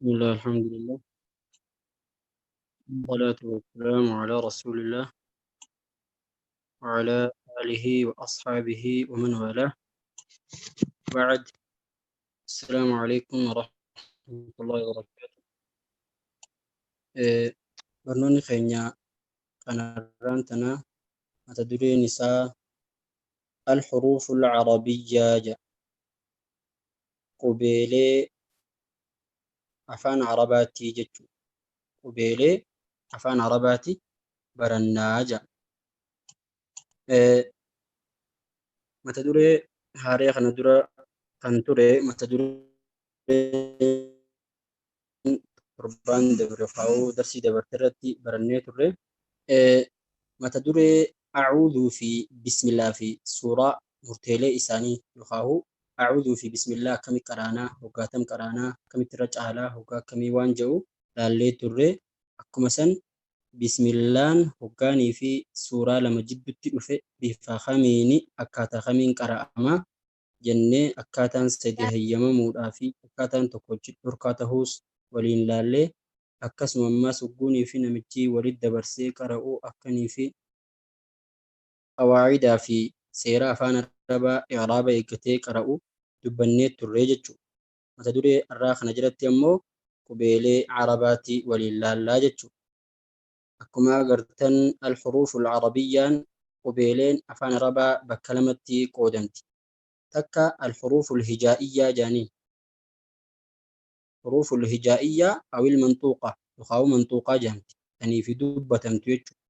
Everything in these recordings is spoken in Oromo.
بسم الله، الحمد لله، والصلاة والسلام على رسول الله وعلى آله وأصحابه ومن والاه. بعد، السلام عليكم ورحمة الله وبركاته. Barnoonni keenya kanarraan tana mata dureen isaa الحروف العربية jedha. Qubeelee afaan Arabaatii jechuudha. Qubeelee afaan Arabaati barannaa jedha. Mata duree haaree kana dura kan ture mata duree torbaan dabre kaa'uu darsii dabarte irratti barannee turre. Mata duree a'uuduu fi bismillaa fi suuraa murteelee isaanii yookaan a'uuduu fi bismillaa akkami qaraanaa, hoggaatam qaraanaa, akkamitti irra caalaa, hoggaa akkamii waan jedhu laallee turre. Akkuma san bismillaan hoggaanii fi suuraa lama jidduutti dhufe bifa kamiini, akkaataa kamiin qara'ama jennee, akkaataan sadi hayyamamuudhaa fi akkaataan tokko dhorkaa tahuus waliin laallee, akkasuma ammaas hogguunii fi namichi walitti dabarsee qara'uu akkanii fi qawaa'idaa fi seera afaan Arabaa i'raaba eeggatee qara'u dubbannee turre jechuudha. Mata duree har'aa kana jalatti ammoo qubeelee Arabaati waliin laallaa jechuudha. Akkuma agartan al-huruuful arabiyyaan, qubeeleen afaan Arabaa bakka lamatti qoodamti. Takka al-huruuful hijaa'iyyaa jaaniin. Huruuful hijaa'iyyaa awil mantuuqa yookaan mantuuqaa jaamti. Tanii fi dubbatamtu jechuudha.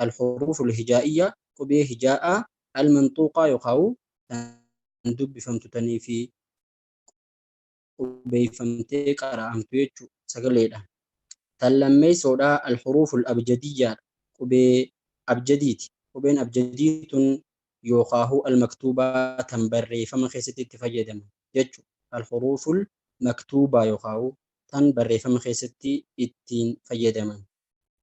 Al-huruuful hijaa'iyyaa, qubee hijaa'aa, al-mantuuqaa yookaan tan dubbifamtu, tanii fi qubeeffamtee qara'amtu jechuudha sagaleedhaan. Tan lammeessoodhaa al-huruuful abjadiyyaadha. Qubee abjadiiti. Qubeen abjadii tun yookaan al-maktuubaa, tan barreeffama keessatti itti fayyadaman jechuudha. Al-huruuful maktuubaa yookaan tan barreeffama keessatti ittiin fayyadaman.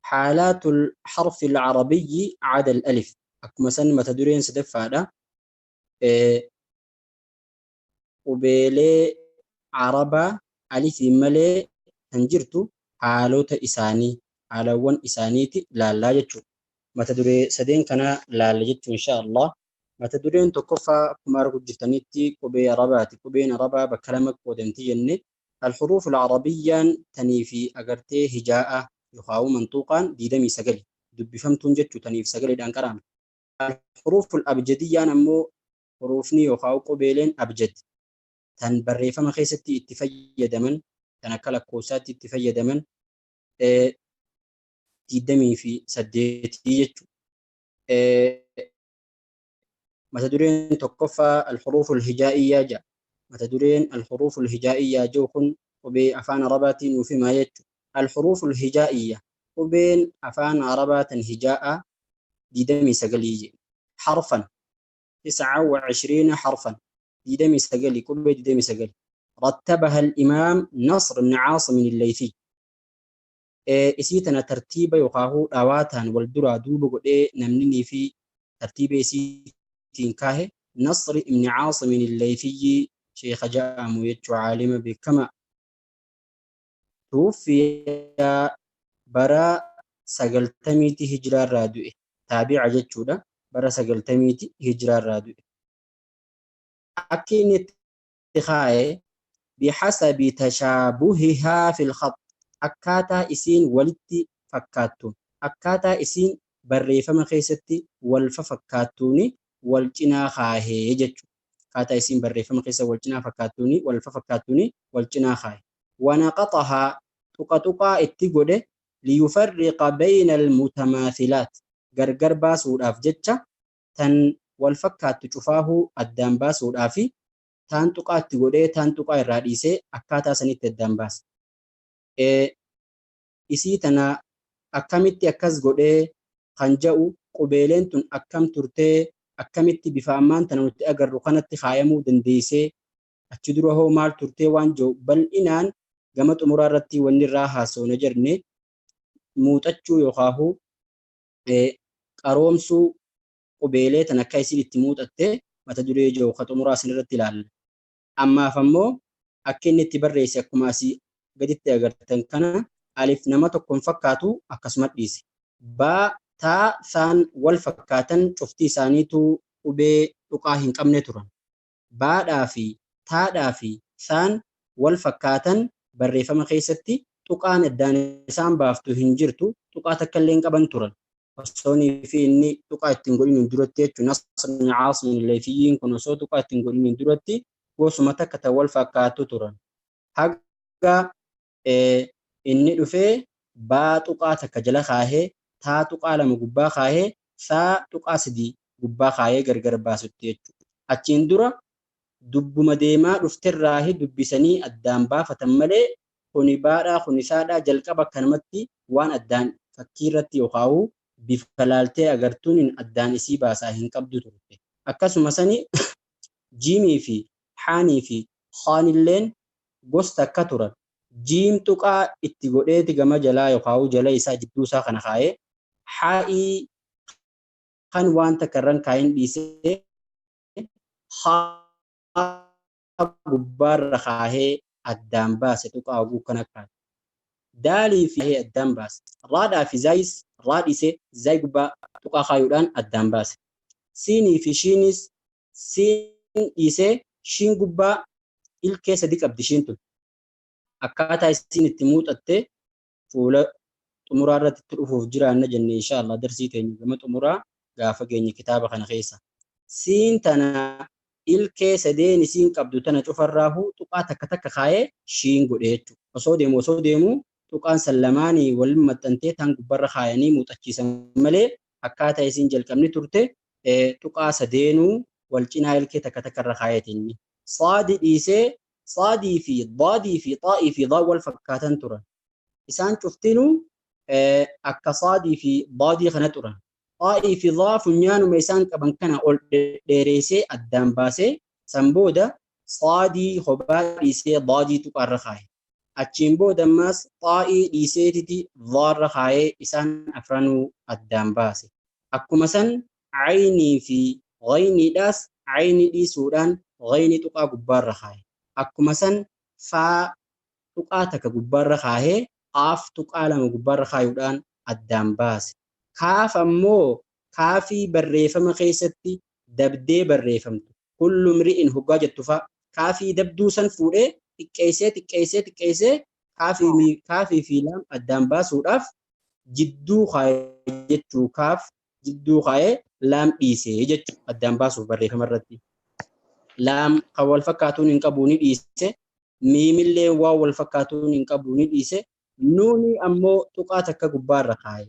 Xaalaatul harfi al-arabiyyi cada al-alif. Akkuma san mata dureen sadaffaadha. Qubeelee Arabaa alifiin malee kan jirtu haalota isaanii, haalawwan isaaniiti laallaa jechuudha. Mata duree sadeen kana laalla jechuun insha Allah. Mata dureen tokkoffaa akkuma arguu jirtanitti qubee Arabaati. Qubeen Arabaa bakka lama qoodamti jenne. Al-huruuful arabiyyaan tanii fi agartee hijaa'a yookaan mantuuqaan 29 dubbifamtuun jechuu, taniif sagaleedhaan qara'amte. Al-huruuful abjadiyyaan ammoo huruufni yookaan qubeeleen abjad tan barreeffama keessatti itti fayyadaman, tan akka lakkoofsaatti itti fayyadaman 28 jechuudha. Mata dureen tokkoffaa al-huruuful hijaa'iyyaa jedha. Mata dureen al-huruuful hijaa'iyyaa jedhu kun qubee afaan Arabaatiin nuuf himaa jechuudha. Al-huruuful hijaa'iyyaa, qubeen afaan Arabaa tan hijaa'aa 29 jedhe. Harfan 29 harfan, 29, qubee 29. رتبها الإمام نصر بن عاصم الليثي. Isii tana tartiiba yookaan dhawaataan wal duraa duuba godhee namni fi tartiiba isiitiin kaahe Nasr ibn Caasim al-Laythiyyi sheekha jedhamu jechuu, caalima beekama. Tuwuffiyaa bara 90ti hijiraarraa du'e. Taabi'a jechuudha. Bara 90ti hijiraarraa du'e. Akki inni itti kaa'e بحسب تشابهها في الخط, akkaataa isiin walitti fakkaattuun, akkaataa isiin barreeffama keessatti wal fakkaattuuni wal cinaa kaahee jechuudha. Akkaataa isiin barreeffama keessa wal cinaa fakkaattuuni, wal fakkaattuuni wal cinaa kaahe. ونقطها, tuqa tuqaa itti godhe, ليفرق بين المتماثلات, gargar baasuudhaaf jecha, tan wal fakkaattu cufaahuu addaan baasuudhaafi taan tuqaa itti godhee, taan tuqaa irraa dhiisee akkaataa sanitti addaan baasa. Isii tana akkamitti akkas godhee kan jedhu, qubeeleen tun akkam turtee, akkamitti bifa ammaan tana nutti agarru kanatti kaayamuu dandeessee, achi dura hoo maal turtee waan jedhu bal'inaan gama xumuraa irratti wanni irraa haasawna jenne, muuxachuu yookaan qaroomsuu qubeelee tan akka isin itti muuxatte mata duree jiru ka xumuraa isin irratti ilaalla. Ammaaf ammoo akka inni itti barreesse akkuma asii gaditti agartan kana alif nama tokkoon fakkaatu akkasuma dhiise. Baa taa saan wal fakkaatan cufti isaaniitu qubee tuqaa hin qabne turan. Baadhaa fi taadhaa fi saan wal fakkaatan barreeffama keessatti tuqaan addaan isaan baaftu hin jirtu, tuqaa takka illee hin qaban turan. Osoonii fi inni tuqaa ittiin godhiniin duratti jechuun Nasr ibn Aasim Laythiyyiin kun osoo tuqaa ittiin godhiniin duratti gosuma takka ta'an wal fakkaattu turan. Haga inni dhufee baa tuqaa takka jala kaahee, taa tuqaa lama gubbaa kaahee, saa tuqaa sadii gubbaa kaahee gargar baasutti jechuudha. Achiin dura dubbuma deemaa dhufterraahi dubbisanii addaan baafatan malee kuni baadhaa kuni saadhaa jalqaba akkanumatti waan addaan fakkii irratti yookaan bifa laaltee agartuun addaan isii baasaa hin qabdu turte. Akkasuma sani jiimii fi haanii fi haanilleen gosta akka turan. Jiim tuqaa itti godheeti gama jalaa yookaan jala isaa jidduu isaa kana kaa'ee haa'ii kan waan takka irraan kaayin dhiisee haa gubbaarra kaahee addaan baase tuqaa oguu kana kaa'e. Daalii fi addaan baase. Raadhaa fi zaayis raa dhiisee zaay gubbaa tuqaa kaayuudhaan addaan baase. Siinii fi shiinis siin dhiisee shiin gubbaa ilkee sadi qabdi shiin tun. Akkaataa isiin itti muuxattee fuula xumuraa irratti itti dhufuuf jiraanna jenne inshaallah darsii teenya gama xumuraa gaafa geenye kitaaba kana keessa. Siin tana ilkee sadeen isiin qabdu tana cufarraahuu tuqaa takka takka kaayee shiin godhe jechuudha. Osoo deemu tuqaan san lamaanii waliin maxxantee tan gubbarra kaayanii muuxachiisan malee akkaataa isiin jalqabni turte tuqaa sadeenuu wal cinaa ilkee takka takka irra kaayetiin. Saadi dhiisee saadii fi daadii fi xaa'ii fi daa wal fakkaatan turan. Isaan cuftinuu akka saadii fi daadii kana turan. Xaa'ii fi daa funyaanuma isaan qaban kana ol dheereessee addaan baasee san booda saadii kophaa dhiisee daadii tuqaarra kaaye. Achiin booda ammas xaa'ii dhiiseetiti dhaarra kaayee isaan afranuu addaan baase. Akkuma san caynii fi ghayniidhaas caynii dhiisuudhaan ghaynii tuqaa gubbaarra kaaye. Akkuma san faa tuqaa takka gubbaarra kaahee qaaf tuqaa lama gubbaarra kaayuudhaan addaan baase. Kaaf ammoo kaafii barreeffama keessatti dabdee barreeffamtu. Kullu mri'in hoggaa jettu fa'a. Kaafii dabduu san fuudhee xiqqeessee xiqqeessee xiqqeessee kaafii fi laam addaan baasuudhaaf jidduu kaayee jechuu kaaf jidduu kaayee laam dhiisee jechuu addaan baasuuf barreeffama irratti. Laam kan wal fakkaatuun hin qabu ni dhiise. Miimillee waan wal fakkaatuun hin qabu ni dhiise. Nuuni ammoo tuqaa takka gubbaarra kaaye.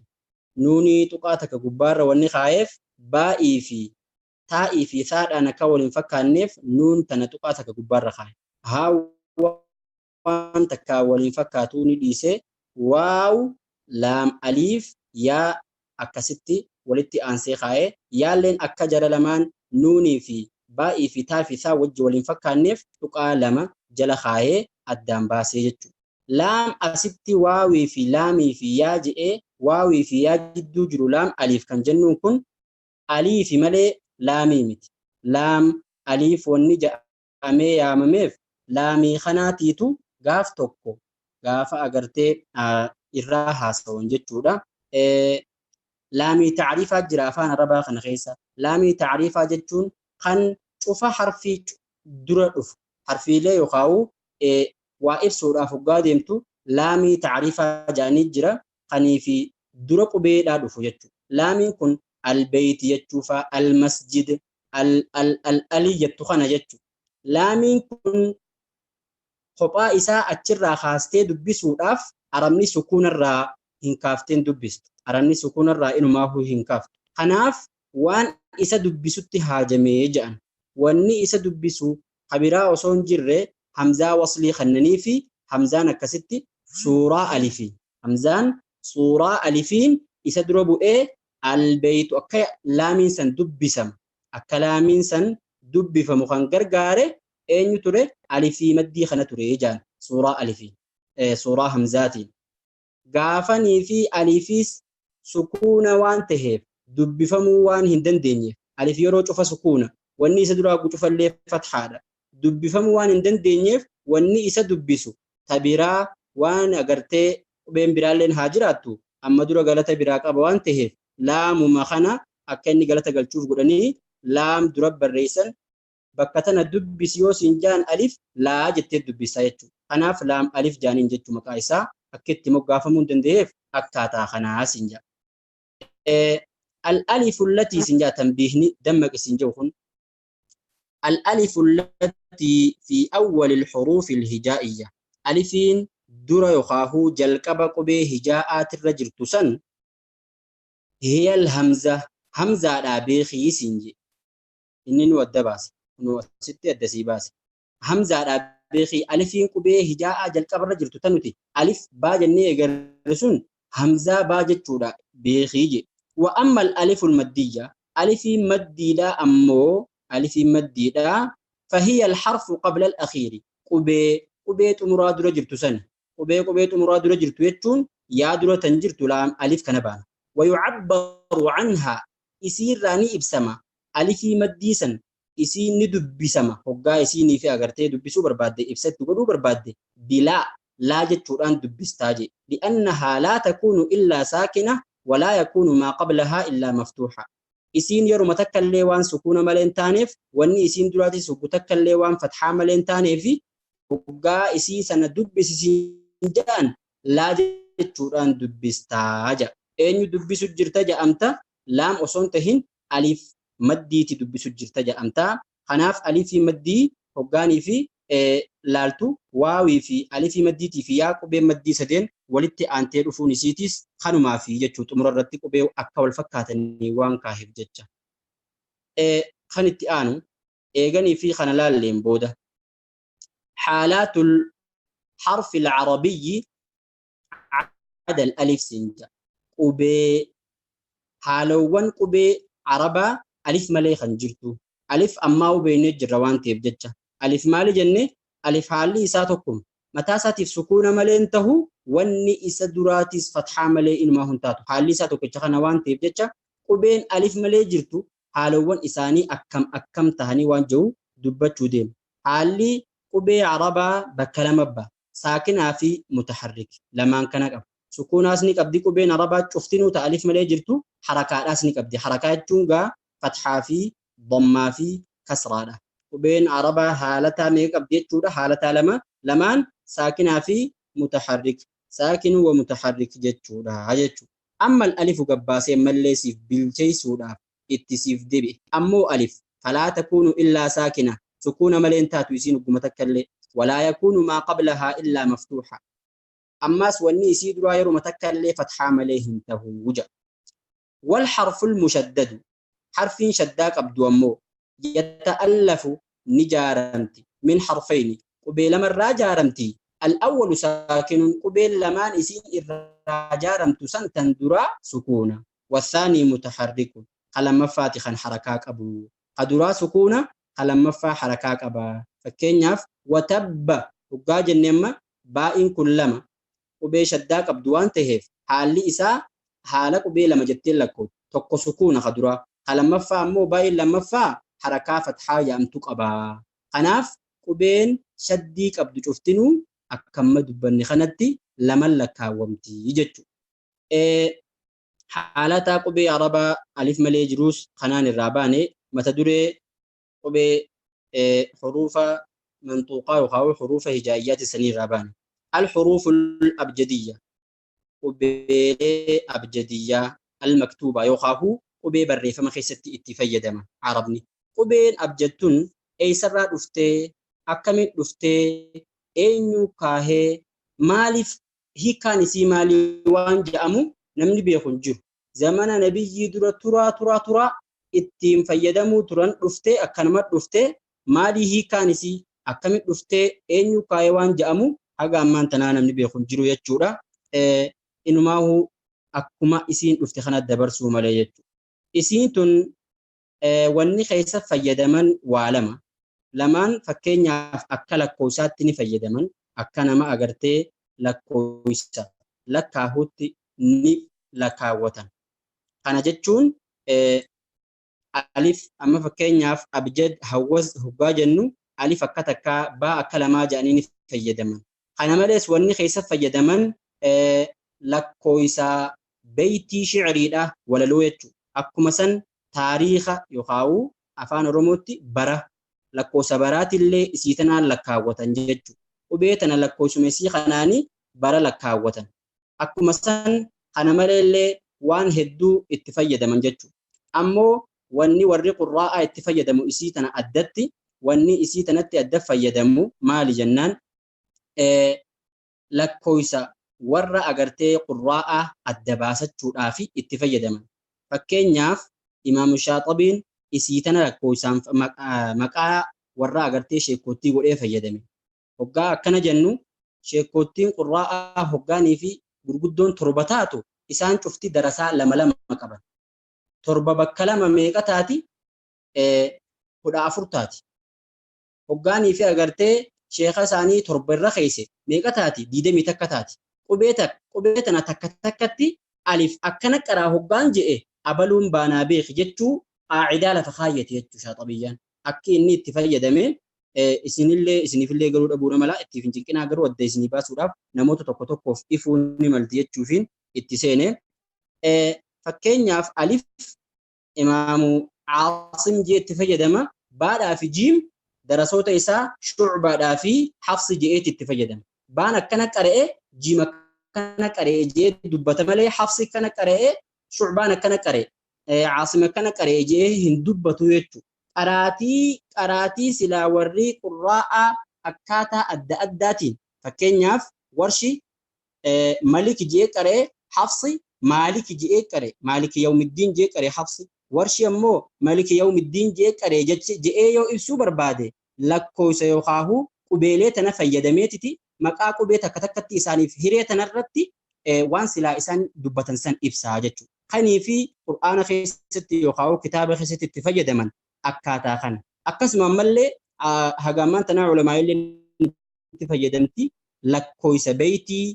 Nuuni tuqaa takka gubbaarra wanni kaayeef baa'ii fi taa'ii fi saadhaan akka wal hin fakkaanneef nuun tana tuqaa takka gubbaarra kaaye. Haa waan takka wal hin fakkaatuu ni dhiise. Waaw laam aliif yaa akkasitti walitti aansee kaaye. Yaalleen akka jara lamaan nuunii fi baa'ii fi taa fi saa wajji wal hin fakkaanneef tuqaa lama jala kaayee addaan baasee jechuudha. Laam asitti waawii fi laamii fi yaa je'ee waawii fi yaa jidduu jiru laam aliif kan jennuun kun aliifi malee laamii miti. Laam aliif wanni ja'amee yaamameef laamii kanaatiitu gaaf tokko gaafa agartee irraa haasawan jechuudha. Laamii tacriifaa jira afaan arabaa kana keessa. Laamii tacriifaa jechuun kan cufa harfii dura dhufu harfiilee yookaan waa ibsuudhaaf hoggaa deemtu laamii tacriifaa jedhanii jira kanii fi dura qubeedhaa dhufu jechuudha. Laamiin kun albeeyti jechuufaa almasjid al jettu kana jechuudha. Laamiin kun kophaa isaa achirraa kaastee dubbisuudhaaf arabni sukuunarraa hin kaafteen dubbistu. Arabni sukuunarraa inumaahuu hin kaaftu. Kanaaf waan isa dubbisutti haajamee jedhan. Wanni isa dubbisu kabiraa osoo hin jirre hamzaa waslii kannanii fi hamzaan akkasitti suuraa alifii. Hamzaan suuraa alifiin isa dura bu'ee albeeytu akka laamiin san dubbisamu. Akka laamiin san dubbifamu kan gargaare eenyu ture? Alifii maddii kana ture jaan suuraa alifii. Suuraa hamzaatiin. Gaafanii fi alifiis sukuuna waan taheef dubbifamuu waan hin dandeenyeef alif yeroo cufa sukuuna wanni isa duraa cufallee fathaadha. Dubbifamuu waan hin dandeenyeef wanni isa dubbisu tabiraa Waan agartee qubeen biraalleen haa jiraattu amma dura galata biraa qaba waan ta'eef laamuma kana akka inni galata galchuuf godhanii laam dura barreessan. Bakka tana dubbisi yoo siin jaan alif laa jettee dubbisaa jechuudha. Kanaaf laam alif jaaniin jechuu maqaa isaa akka itti moggaafamuu hin danda'eef akkaataa kanaa siin jaa. Al-alifu allatii siin jaa tanbiihni dammaqi siin jiru kun al-alifu allatii fi awwali al-huruufi al-hijaa'iyya. Alifiin dura yookaahuu jalqaba qubee hijaa'aatirra jirtu san hiya al-hamza hamzaadhaa beekii siin jee. Inni nu adda baase. Nu asitti adda sii baase. Hamzaadhaa beekii alifiin qubee hijaa'aa jalqabarra jirtu tan nuti alif baa jennee eegalle sun hamzaa baa jechuudha beekii jee. Wa amma al-alifu al-maddiyya alifiin maddiidhaa ammoo alifiin maddiidhaa fahiya al-harfu qabla al-akhiiri qubee xumuraa dura jirtu sani. Qubee xumuraa dura jirtu jechuun yaa dura tan jirtu laam alif kana baana. Wayucabbaru canhaa isiirraa ni ibsama. Alifii maddii san isiin ni dubbisama. Hoggaa isiinii fi agartee dubbisuu barbaadde ibsatti godhuu barbaadde bilaa laa jechuudhaan dubbistaa jee. Li'annahaa laa takuunu illaa saakina walaa yakuunu maa qablahaa illaa maftuuxa. Isiin yeruma takka illee waan sukuuna malee hin taaneef wanni isiin duraatis hoggu takka illee waan fatxaa malee hin taaneefi hoggaa isii sana dubbisisiin ja'an laa jechuudhaan dubbistaa ja'a. Eenyu dubbisu jirta ja'amta laam osoo hin tahin alif maddiiti dubbisu jirta ja'amta. Kanaaf alifii maddii hoggaanii fi laaltu waawii fi alifii maddiitii fi yaa qubee maddii sadeen walitti aantee dhufuun isiitis kanumaa fi jechuu xumura irratti qubee akka wal fakkaatanii waan kaaheef jecha. Kan itti aanu eeganii fi kana laalleen booda xaalaatul harfi al-arabiyyi adal alif siin jedha. Qubee haalawwan qubee arabaa alif malee kan jirtu. Alif ammaa hubeennee jirra waan ta'eef jecha. Alif maali jenne? Alif haalli isaa tokkuma. Mataa isaatiif sukuuna malee hin tahu wanni isa duraatis fatxaa malee inumaa hin taatu. Haalli isaa tokkicha kana waan ta'eef jecha qubeen alif malee jirtu haalawwan isaanii akkam akkam tahanii waan jiru dubbachuu deema. Haalli qubee arabaa bakka lama ba'a. Saakinaa fi mutaharrik lamaan kana qaba. Sukuunaas ni qabdi qubeen arabaa cuftinuu ta alif malee jirtu harakaadhaas ni qabdi. Harakaa jechuun gaa fatxaa fi dammaa fi kasraadha. Qubeen arabaa haalataa meeqa qabdi jechuudha? Haalataa lama lamaan saakinaa fi mutaharrik. Saakinuu wa mutaharrik jechuudha jechuudha. Amma alifu gabbaasee mallee siif bilcheessuudhaaf itti siif deebi'e. Ammoo alif falaa takuunu illaa saakina. Sukuuna malee hin taatu isiin ugguma takka illee. Walaa yakuunu maa qablahaa illaa maftuuxa. Ammaas wanni isii duraa yeruma takka illee fatxaa malee hin tahu jedha. Wal harful mushaddadu harfiin shaddaa qabdu ammoo yata'allafu ni jaaramti min harfayni qubee lamarraa jaaramti. Al-awwalu saakinun qubeen lamaan isiin irraa jaaramtu san tan duraa sukuuna. Wathaanii mutaharrikun kalamaffaati kan harakaa qabu. Ka duraa sukuuna kalammaffaa harakaa qaba. Fakkeenyaaf watabba hoggaa jenne amma baa'iin kun lama qubee shaddaa qabdu waan ta'eef haalli isaa haala qubee lama jettee lakkooftu. Tokko sukuuna ka duraa. Ka lammaffaa ammoo baay'een lammaffaa harakaa fatxaa jedhamtu qaba. Kanaaf qubeen shaddii qabdu cuftinuu akka amma dubbanne kanatti laman lakkaawwamti jechuudha. Haalataa qubee arabaa alif malee jiruus kanaan irraa baane mata duree qubee huruufa manxuuqaa yookaan huruufa hijaayyaati sanii irraa baane. Al-huruuful abjadiyya qubeelee abjadiyyaa al-maktuuba yookaan qubee barreeffama keessatti itti fayyadama arabni. Qubeen abjadtuun eessarraa dhuftee akkamiin dhuftee eenyu kaahee maaliif hiikkaan isii maalii waan jedhamu namni beeku hin jiru. Zamana nabiyyii dura turaa turaa turaa ittiin fayyadamuu turan dhuftee akkanuma dhuftee maalii hiikkaan isii akkamiin dhuftee eenyu kaahee waan jedhamu haga ammaan tanaa namni beeku hin jiru jechuudha. Inumaahuu akkuma isiin dhufte kana dabarsuu malee jechuudha. Isiin tun wanni keessa fayyadaman waa lama. Lamaan fakkeenyaaf akka lakkoofsaatti ni fayyadaman. Akka nama agartee lakkoofsa lakkaahuutti ni lakkaawwatan. Kana jechuun alif amma fakkeenyaaf abjad hawwas hoggaa jennu alif akka takkaa baa akka lamaa jedhanii ni fayyadaman. Kana malees wanni keessa fayyadaman lakkooysa beeytii shi'iriidha walaloo jechuudha. Akkuma san taariika yookaan afaan Oromootti bara lakkoofsa baraatillee isii tanaan lakkaawwatan jechuudha. Qubee tana lakkoofsuma isii kanaanii bara lakkaawwatan. Akkuma san kana maleellee waan hedduu itti fayyadaman jechuudha. Ammoo wanni warri qurraa'aa itti fayyadamu isii tana addatti wanni isii tanatti adda fayyadamu maali jennaan lakkoofsa warra agartee qurraa'aa adda baasachuudhaaf itti fayyadaman. Fakkeenyaaf Imaamu Shaaxabiin isii tana lakkoofsaan maqaa warra agartee sheekottii godhee fayyadame. Hoggaa akkana jennu sheekottiin qurraa'aa hoggaanii fi gurguddoon 7 taatu isaan cufti darasaa 2 2 qaban. 7 bakka 2 meeqa taati? 14 taati. Hoggaanii fi agartee sheeka isaanii 7 irra keesse meeqa taati? 21 taati. Qubee tana takka takkatti alif akkana qaraa hoggaan je'e abaluun baanaa beeki jechuu qaacidaa lafa kaayyate jechuu Shaaxabiyyaan. Akki inni itti fayyadame isinillee isiniifillee garuu dhabuu mala ittiif hin cinqinaa garuu adda isinii baasuudhaaf namoota tokko tokkoof ifuu ni malti jechuufiin itti seene. Fakkeenyaaf alif Imaamu Caasim jee itti fayyadama. Baadhaa fi jiim darasoota isaa Shucbaadhaa fi Hafsi je'eeti itti fayyadama. Baan akkana qara'e jiim akkana qara'e jee dubbata malee Hafsi akkana qara'e Shucbaan akkana qara'e Caasim akkana qara'e jee hin dubbatu jechuudha. Qaraatii silaa warri qurraa'aa akkaataa adda addaatiin fakkeenyaaf warshi Malik jee qara'e Hafsi Malik jee qara'e Malik Yawmiddiin jee qara'e Hafsi warshi ammoo Malik Yawmiddiin jee qara'e je'ee yoo ibsuu barbaade lakkoofsa yookaan qubeelee tana fayyadameetiti maqaa qubee takka takkatti isaaniif hiree tanarratti waan silaa isaan dubbatan san ibsaa jechuudha. Kanii fi Qur'aana keessatti yookaan kitaaba keessatti itti fayyadaman akkaataa kana. Akkasuma ammallee hagammaan tanaa ulamaa illee itti fayyadamti lakkoofsa beeytii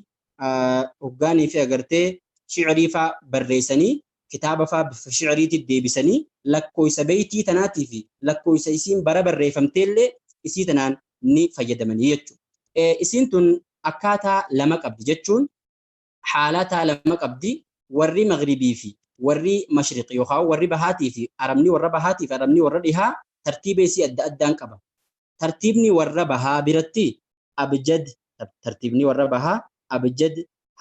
hoggaanii fi agartee shi'rii faa barreessanii kitaaba faa bifa shi'riitti deebisanii lakkoofsa beeytii tanaatii fi lakkoofsa isiin bara barreeffamteellee isii tanaan ni fayyadamanii jechuudha. Isiin tun akkaataa lama qabdi jechuun haalataa lama qabdi warri maghribii fi warri mashriqi yookaan warri bahaatii fi arabni warra bahaatii fi arabni warra dhihaa tartiiba isii adda addaan qaba. Tartiibni warra bahaa biratti abjad tartiibni warra bahaa abjad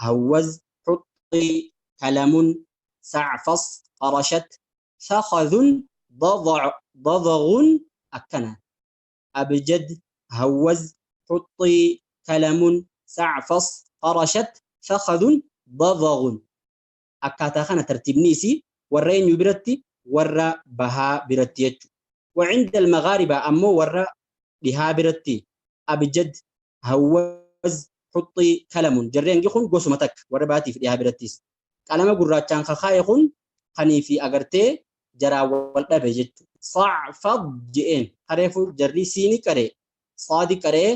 hawwaz xuxxii kalamun sacfas qarashat fakhadhun dadaghun akkana. Abjad hawwaz xuxxii kalamun sacfas qarashat fakhadhun dadaghun akkaataa kana tartiibni isii warra eenyu biratti warra bahaa biratti jechuudha. وعند المغاربة أمو warra dhihaa biratti abjad hawwaz xuxxii kalamun jarreen kun gosuma takka warra baatiif dhihaa birattis. Qalama gurraachaan kakaa'e kun kanii fi agartee jaraa wal dhabe jechuudha. Sacfad je'een kareefu jarri siini qaree saadi qaree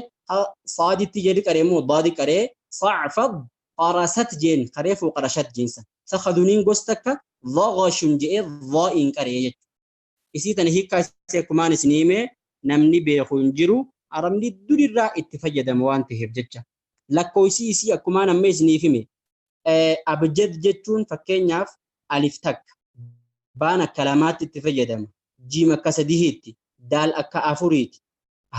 saaditti jedhi qaree immoo daadi qaree sacfad qarasat jeen kareefu qarashat jeensa. Sakhaduniin gosa takka dhagashun je'ee dhaa'iin qaree jechuudha. Isii tana hiikkaa isii akkumaan isinii hime namni beeku hin jiru arabni durirraa itti fayyadama waan ta'eef jecha. Lakkoofsi isii akkumaan amma isiniif hime abjad jechuun fakkeenyaaf alif takka baan akka lamaatti itti fayyadama jiim akka sadiitti daal akka afuriiti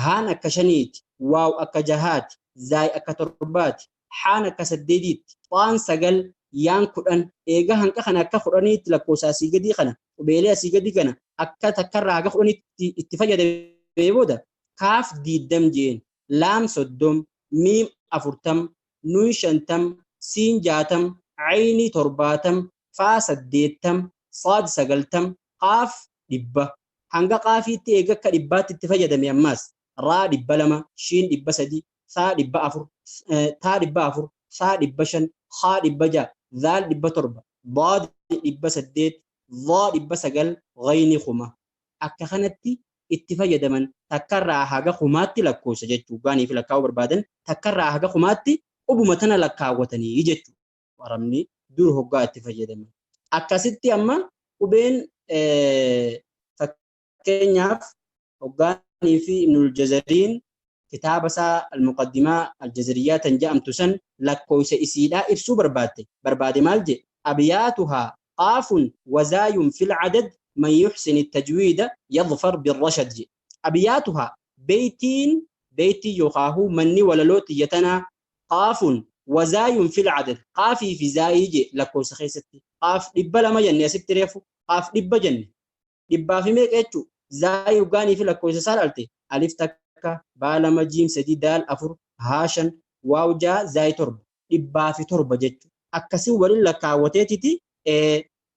haan akka shaniiti waaw akka jahaati zaay akka torbaati haan akka saddeetitti xaan 9 yaan 10 eega hanqa kana akka 10tti lakkoofsa asii gadii kana qubeelee asii gadii kana akka takkarraa haga 10tti itti fayyadamee booda kaaf 20 jeen laam 30 miim 40 nuun 50 siin 60 ayni 70 faa 80 saad 90 qaaf 100 hanga qaafiitti eega akka 100tti itti fayyadame ammaas raa 200 shiin 300 saa 400 taa 400 saa 500 haa 600 zaal 700 daad 800 dhaa 900 ghayni kuma akka kanatti itti fayyadaman takkarraa haga kumaatti lakkoofsa jechuu gaanii fi lakkaa'uu barbaadan takkarraa haga kumaatti qubuma tana lakkaawwatanii jechuu arabni dur hoggaa itti fayyadaman. Akkasitti amma qubeen fakkeenyaaf hoggaanii fi Ibnul Jazariin Kitaaba isaa Almuqaddimaa Aljazariyaa tan jedhamtu san lakkoofsa isiidhaa ibsuu barbaade maal jedhe? Abyaatuhaa qaafun wazaayun fil cadad man yuxsin tajwiida yadfar birrashad jedhe. Abyaatuhaa, beeytiin, beeytii yookaahuu manni walaloo tiyya tanaa, qaafun wazaayun fil cadad, qaafii fi zaayii jedhe. Lakkoofsa keessatti qaaf 200 jenne, asitti reefu qaaf 100 jenne, dhibbaa fi meeqa jechuu. Zaayii ugaanii fi lakkoofsa isaa dhalte, alif takka, baa lama, jiim sadii, daal afur, haa shan, waaw jaha, zaayii torba, 107 jechuu. Akkasii waliin lakkaawwateetiti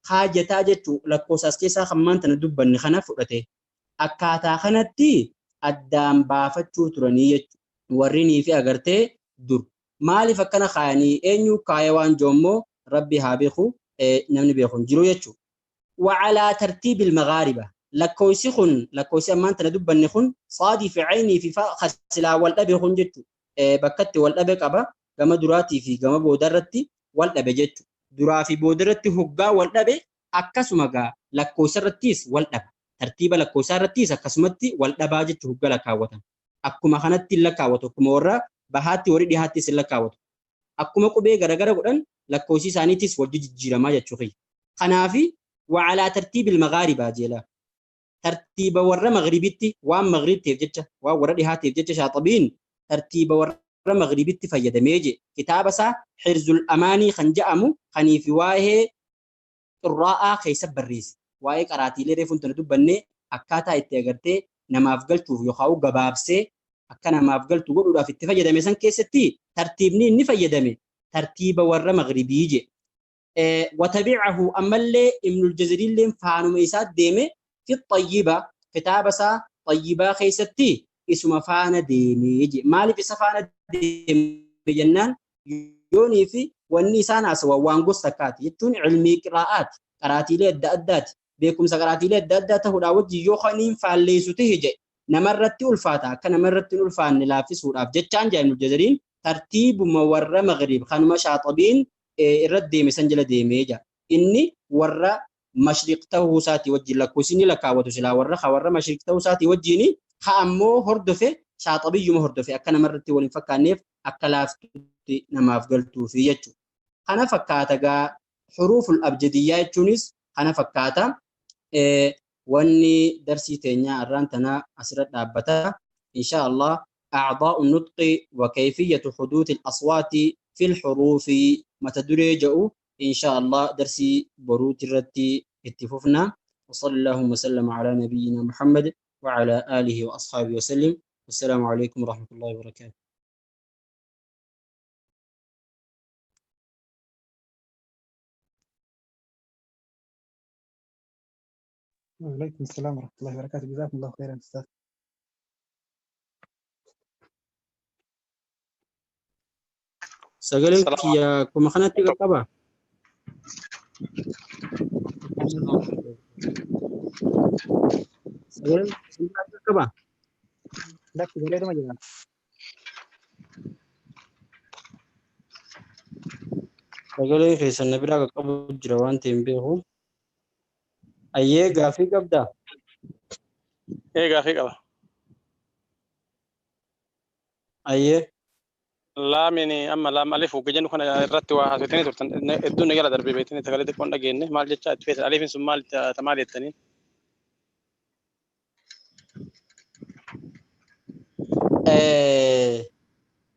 haajataa jechuu. Lakkoofsa as keessaa kan maanta na dubbanne kana fudhate. Akkaataa kanatti addaan baafachuu turanii jechuudha. Warrinii fi agartee dur maaliif akkana kaayanii, eenyu kaaya waan joommoo, rabbi haa beeku, namni beeku hin jiru jechuudha. وعلى ترتيب المغاربة lakkoofsi kun, lakkoofsi ammaan tana dubbanne kun, saadii fi caynii fi silaa wal dhabe kun jechu, bakkatti wal dhabe qaba. Gama duraatii fi gama boodarratti wal dhabe jechu. Duraa fi boodarratti hoggaa wal dhabe, akkasuma gaa lakkoofsa irrattis wal dhaba. Tartiiba lakkoofsaa irrattis akkasumatti wal dhabaa jechu. Hogga lakkaawwatan akkuma kanatti hin lakkaawwatu, akkuma warra bahaatti warri dhihaattis hin lakkaawwatu. Akkuma qubee garagara godhan lakkoofsi isaaniitis wal jijjiiramaa jechuu kiyya. Kanaafi وعلى ترتيب المغاربة jeela. Tartiiba warra maghribitti, waan maghrib ta'eef jecha, waan warra dhihaateef jecha, Shaaxabiin tartiiba warra maghribitti fayyadamee je. Kitaaba isaa Xirzul Amaanii kan je'amu kaniifi waa'ee qurraa'aa keessa barreesse. Waa'ee qaraatiilee reefuun tana dubbanne, akkaataa itti agartee namaaf galchuuf yookaan gabaabsee akka namaaf galtu godhuudhaaf itti fayyadame san keessatti tartiibni inni fayyadame tartiiba warra maghribii je. وتبعه ammallee Ibnul Jazariilleen faanuma isaa deeme، في الطيبة, kitaaba isaa Tayyibaa keessatti isuma faana deemee je. Maaliif isa faana deeme jennaan, yoonii fi wanni isaan haasawan waan gosa takkaati jechuun ilmii qiraa'aati, qaraatiilee adda addaati. Beekumsa qaraatiilee adda addaa ta'uudhaa wajjin yoo kaniin faalleessu tahe jedhe namarratti ulfaata. Akka namarratti hin ulfaanne laaffisuudhaaf jechaan jaa Ibnul Jazariin tartiibuma warra Maghrib kanuma Shaaxabiin irratti deeme san jala deemee jira. Inni warra mashriq ta'uu isaatii wajjin lakkoofsi inni lakkaawwatu silaa warra mashriq ta'uu isaatii wajjin, ha ammoo hordofe, Shaaxabiyyuma hordofe, akka namarratti wal hin fakkaanneef, akka laaftutti namaaf galtuufi jechuudha. Kana fakkaata gaa xuruuful abjadiyyaa jechuunis kana fakkaata. Wanni darsii teenyaa irraan tana asirra dhaabbata. Insha Allah أعضاء النطق وكيفية حدوث الأصوات في الحروف mata duree jedhu إن شاء الله darsii boruuti irratti itti fufna. وصلى اللهم وسلم على نبينا محمد وعلى آله وأصحابه وسلم. والسلام عليكم ورحمة الله وبركاته. وعليكم السلام ورحمة الله وبركاته. جزاكم الله خيرا أستاذ. Sagaleen kiyya akkuma kanatti qaqqaba. Sagaleen qaqqaba. Lakki, bareeduma jira. Sagalee keessan na biraa qaqqabu jira waan ta'e hin beeku. Ayyee, gaaffii qabdaa? Ee, gaaffii qaba. Ayyee. Laamiin amma laam alif hogga jennu kana irratti waa haasofitanii turtan, hedduun na jala darbee beektanii, sagalee xiqqoon dhageenye. Maal jecha itti feetan? Aliifin sun maal maal jettanii?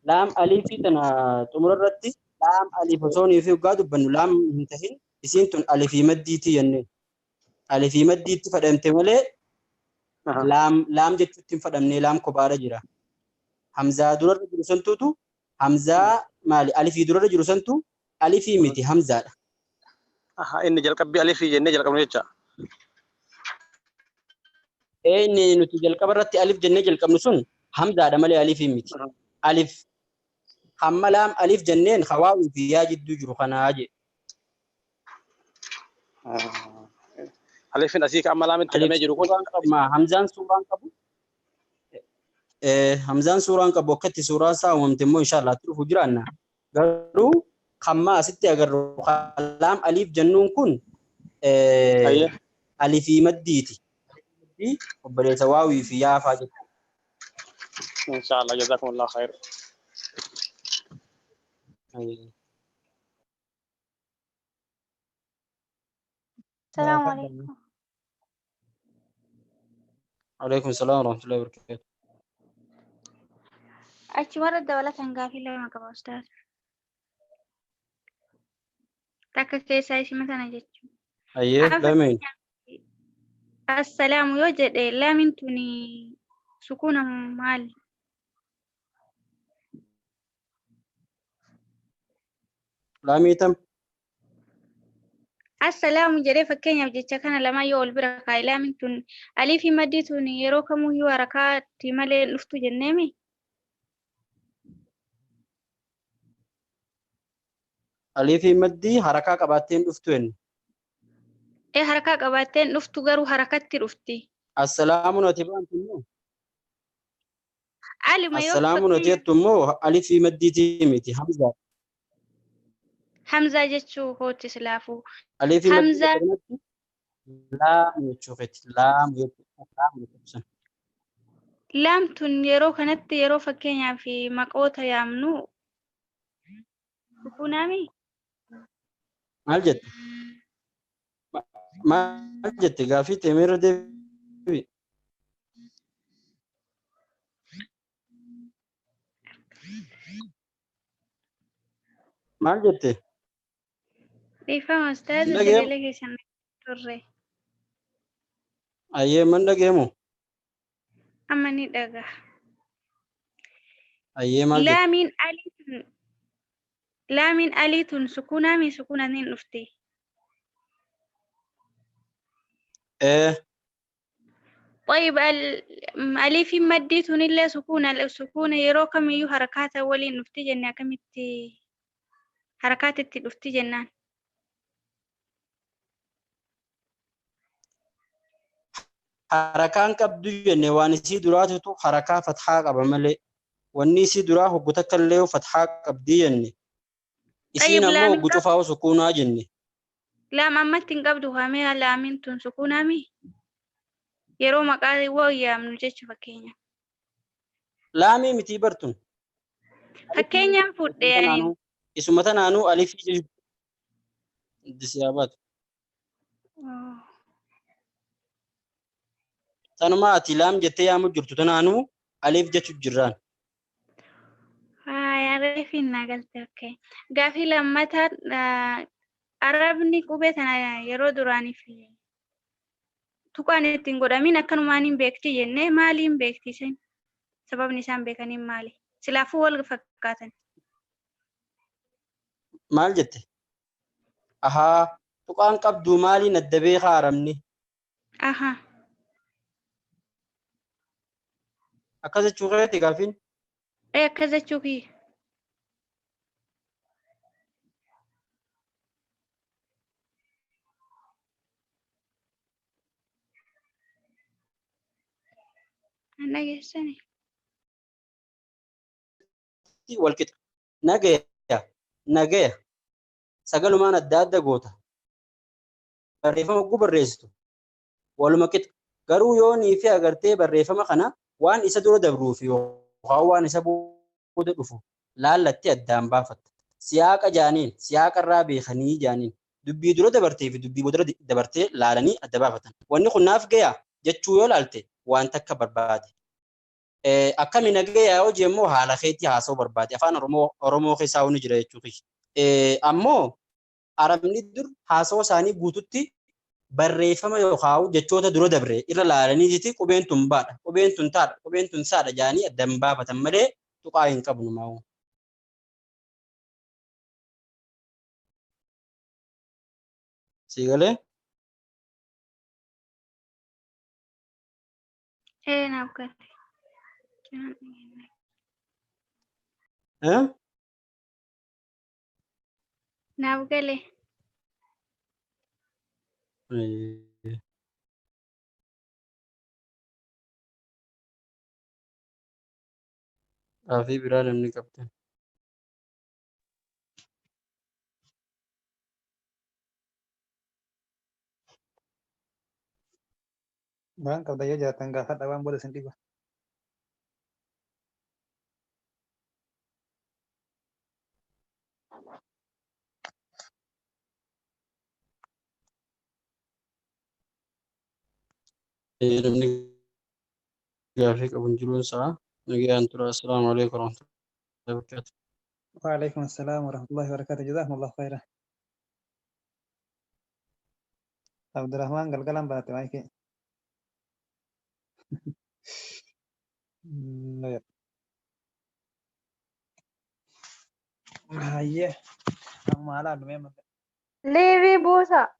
Laam aliifii tana xumura irratti laam aliif osoo fi hoggaa dubbannu laam hin tahin, isiin tun alifii maddiitii jenne. Alifii maddiitti fadhamte malee laam laam jechuutti hin fadhamne. Laam kophaadha jira. Hamzaa durarra jiru santuutu hamzaa maali, alifii durarra jiru santu alifii miti, hamzaadha. Inni jalqabbii alifii jennee jalqabnu jecha. Inni nuti jalqaba irratti alif jennee jalqabnu sun hamzaadha malee alifii miti. Alif hamma laam alif jenneen hawaawii fi yaa jidduu jiru kanaa jedhe. Alifin asii amma laamitti hidhamee jiru kun. Hamzaan suuraan qabu. Hamzaan suuraan qabu, akkatti suuraan isaa uumamte immoo inshallah itti dhufu jiraanna. Garuu hamma asitti agarru laam aliif jennuun kun alifii maddiiti. Obboleessa waawii fi yaafaa jechuudha. Inshaallah jazakumullah khair. السلام عليكم. Alaikum salaam wa rahmatullahi wa barakatuh. Achi warra dabalataan gaafii lama qaba ustaaz. Takka keessaa isima tana jechuudha. Ayyee lameen. Assalaamu yoo jedhe laamiin tuni sukuuna maali? Laamii tam. Assalaamu jedhee fakkeenyaaf jecha kana lamaan yoo ol bira kaa'e laamiin tun alii fi maddii tun yeroo kamuyyuu harakaatti malee hin dhuftu jenneemi. Alii fi maddii harakaa qabaattee hin dhuftu jenna. Ee harakaa qabaattee hin dhuftu garuu harakatti dhufti. Assalaamu nuti baantu immoo. Alima yoo Assalaamu nuti jettu immoo alii fi maddiitii miti Hamzaa. Hamzaa jechuu kooti silaafuu. Alii fi maddii Hamzaa. kanatti laam jechuu feeti. Laam jechuu laam jechuu. Laam tun yeroo kanatti yeroo fakkeenyaaf maqoota yaamnu sukuunaami. Maal jette? Maal jette gaafii teemeerra deebi. Maal jette? Dhiifama ustaaz Dhaga'eemu. sagalee keessan turre. Ayyee man dhaga'eemu. Amma ni dhaga'a. Ayyee maal jette? Laamiin alii tun laamiin alii tun sukuunaami sukuunaan hin dhufti. Ee طيب alii fi maddii tunillee sukuuna sukuuna yeroo kamiyyuu harakaata waliin dhufti jenne akkamitti harakaatitti dhufti jennaan. Harakaan qabdu jenne waan isii duraatutu harakaa fathaa qaba malee. Wanni isii duraa hoggu takka illee fathaa qabdii jenne. Isiin طيب ammoo laamiin hoggu cufaa sukuunaa jenne. Laam ammatti hin qabdu hamee laamiin tun sukuunaami. Yeroo maqaa waa yaamnu jechuu fakkeenya. Laamii mitii bartun. Fakkeenyaan fudhee ani. Isuma tanaanuu alifii jechuudha. Disiyaa baatu. Tanuma ati laam jettee yaamu jirtu tanaanuu alif jechu jirraan. Haa reefiin naa galte okay. Gaafii lammataa arabni qubee tana yeroo duraaniif tuqaan ittiin godhamin akkanumaan hin beekti jennee maaliin beekti isin? Sababni isaan beekaniin maali? Silaafuu wal fakkaatan. Maal jette? Ahaa tuqaan qabdu maaliin adda beekaa arabni? Ahaa. Akkas jechuu keeti gaafiin? Ee akkas jechuu kiyya. An dhageessani. Wal qixa. Nagaya. Nagaya. Sagalumaan adda adda goota. Barreeffama hogguu barreessitu. Waluma qixa. Garuu yoo nii fi agartee barreeffama kana waan isa dura dabruu fi yookaan waan isa booda dhufu laallatti addaan baafatta. Siyaaqa jaaniin siyaaqa irraa beekanii jaaniin dubbii dura dabartee fi dubbii booda dabartee laalanii adda baafatan. Wanni kun naaf gayaa jechuu yoo laalte waan takka barbaade. Akkami nagayaa yoo jee immoo haala keetii haasa'uu barbaade. Afaan Oromoo keessaa ni jira jechuu kiyya. Ammoo arabni dur haasawaa isaanii guututti barreeffama yookaan jechoota dura dabre irra laalanii qubeen tun baadha, qubeen tun taadha, qubeen tun saadha jedhanii addaan baafatan malee tuqaa hin qabnu maa'u. Sii galee? Ee naaf gale. Naaf gale. Gaafii biraa namni qabdan. Waan qabdan yoo jiraatan gaafadha waan booda isin dhiba. Namni gaafii qabu hin jiruun isaa nagaan tura. Assalaamu alaikum warahmatullahi wabarakatuh. وعليكم السلام ورحمة الله وبركاته. جزاكم الله خيرا. عبد الرحمن قلقلان باتي مايكي. هايه أما على Liivii buusa.